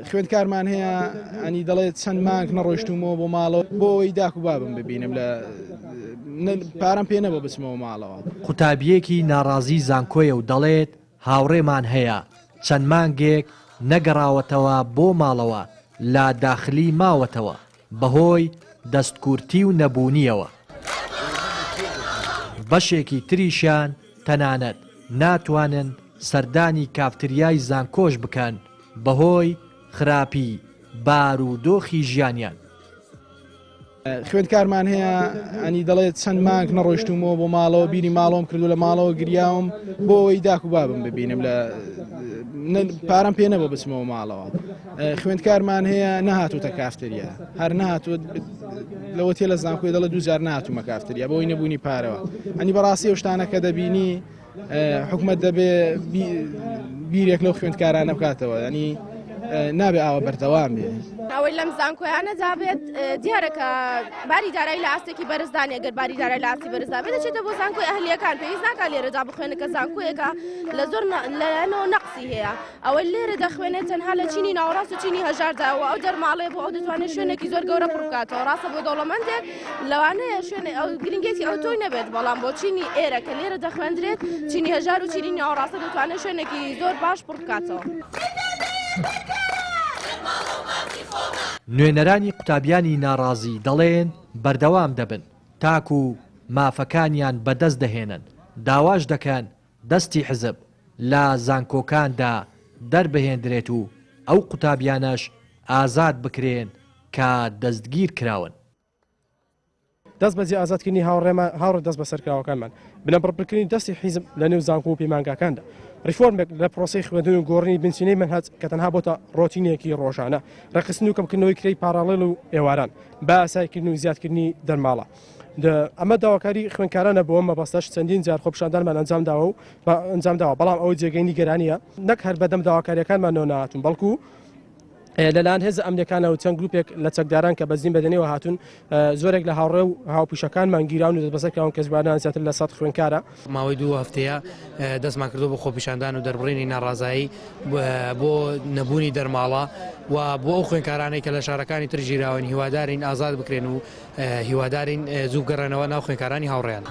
خوێندکارمان هەیە ئەنی دەڵێت چەند مانگ نەڕۆیشتومەوە بۆ ماڵەوە بۆ ئەوەی داک و بابم ببینم لە پارەم پێ نەبوو بچمەوە ماڵەوە. قوتابییەکی ناڕازی زانکۆیە و دەڵێت، هاوڕێمان هەیە چەند مانگێک نەگەڕاوەتەوە بۆ ماڵەوە لە داخلی ماوەتەوە بەهۆی دەستکورتی و نەبوونییەوە. بەشێکی تریشیان تەنانەت ناتوانن سەردانی کافتریای زانکۆش بکەن بەهۆی خراپی بارودۆخی ژیانیان. خوێندکارمان هەیە ئەنی دەڵێت چەند مانگ نەڕۆیشتومەوە بۆ ماڵەوە بیری ماڵەوەم کردو لە ماڵەوە گریاوم بۆ ئەوەی داک و بابم ببینم لە پارەم پێ نەبوو بچمەوە ماڵەوە خوێندکارمان هەیە نەهاتوتە کافتریا هەر نهاتوە لەوە تێ لە زانکۆی دەڵێ دووجار نهاتومە کافتریا بۆی نەبوونی پارەوە ئەنی بەڕاستی ئەو شتانە کە دەبینی حکومەت دەبێ بیرێک لەو خوێندکارانە بکاتەوە ینی نابێ ئاوا بەردەوام بێ. ئەوەی لەم زانکۆیانە دابێت دیارە کە باری دارایی لە ئاستێکی بەرزدانە گەر باری دارایی لە ئاستی بەرزدا بێت دەچێتە بۆ زانکۆی ئەهلیەکان پێویست ناکات لێرەدا بخوێنێت کە زانکۆیەکە لە زۆر لایەنەوە نەقسی هەیە ئەوەی لێرە دەخوێنێت تەنها لە چینی ناوەڕاست و چینی هەژاردا و ئەو دەرماڵەیە بۆ ئەو دەتوانێت شوێنێکی زۆر گەورە پڕ بکاتەوە ڕاستە بۆ دەوڵەمەندێک لەوانەیە شوێنێ ئەو گرنگێتی ئەو تۆی نەبێت بەڵام بۆ چینی ئێرە کە لێرە دەخوێندرێت چینی هەژار و چینی ناوەڕاستە دەتوانێت شوێنێکی زۆر باش پڕ بکاتەوە. نوێنەرانی قوتابیانی ناڕازی دەڵێن بەردەوام دەبن تاکو مافەکانیان بەدەست دەهێنن، داواش دەکەن دەستی حزب لە زانکۆکاندا دەربهێندرێت و ئەو قوتابیانەش ئازاد بکرێن کە دەستگیرکراون. دەست بەجێ ئازادکردنی هاوڕێمان هاوڕێ دەست بەسەرکراوەکانمان، بنەبڕکردنی دەستی حیزب لە نێو زانکۆ و پەیمانگاکاندا، ڕیفۆرمێک لە پرۆسەی خوێندن و گۆڕینی بنچینەی مەنهەج کە تەنها بۆتە ڕۆتینێکی ڕۆژانە، ڕێکخستن و کەمکردنەوەی کرێی پاراڵێڵ و ئێواران، بە ئاساییکردن و زیادکردنی دەرماڵە. ئەمە داواکاری خوێندکارانە بۆ ئەم مەبەستەش چەندین جار خۆپیشاندانمان ئەنجامداوە و ئەنجامداوە، بەڵام ئەوەی جێگەی نیگەرانییە نەک هەر بەدەم داواکارییەکانمانەوە نەهاتوون، بەڵکو لەلایەن هێزە ئەمنیەکانەوە چەند گروپێک لە چەکداران کە بە زی مەدەنیەوە هاتوون زۆرێک لە هاوڕێ و هاوپیشەکانمان گیراون و دەستبەسەر کراون کە ژمارەیان زیاتر لە 100 خوێندکارە. ماوەی دوو هەفتەیە دەستمان کردووە بە خۆپیشاندان و دەربڕینی ناڕازایی بۆ نەبوونی دەرماڵە و بۆ ئەو خوێندکارانەی کە لە شارەکانی تر گیراون هیوادارین ئازاد بکرێن و هیوادارین زوو بگەڕێنەوە ناو خوێندکارانی هاوڕێیان.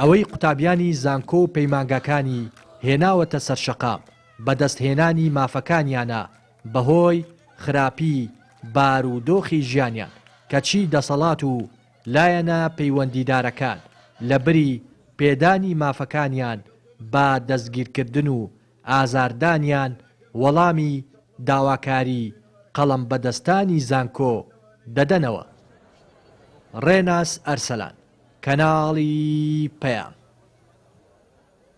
ئەوەی قوتابیانی زانکۆ و پەیمانگاکانی هێناوەتە سەر شەقام، بەدەستهێنانی مافەکانیانە بەهۆی خراپی بارودۆخی ژیانیان، کەچی دەسەڵات و لایەنە پەیوەندیدارەکان لەبری پێدانی مافەکانیان بە دەستگیرکردن و ئازاردانیان وەڵامی داواکاری قەڵەمبەدەستانی زانکۆ دەدەنەوە. ڕێناس ئەرسەلان، کەناڵی پەیام.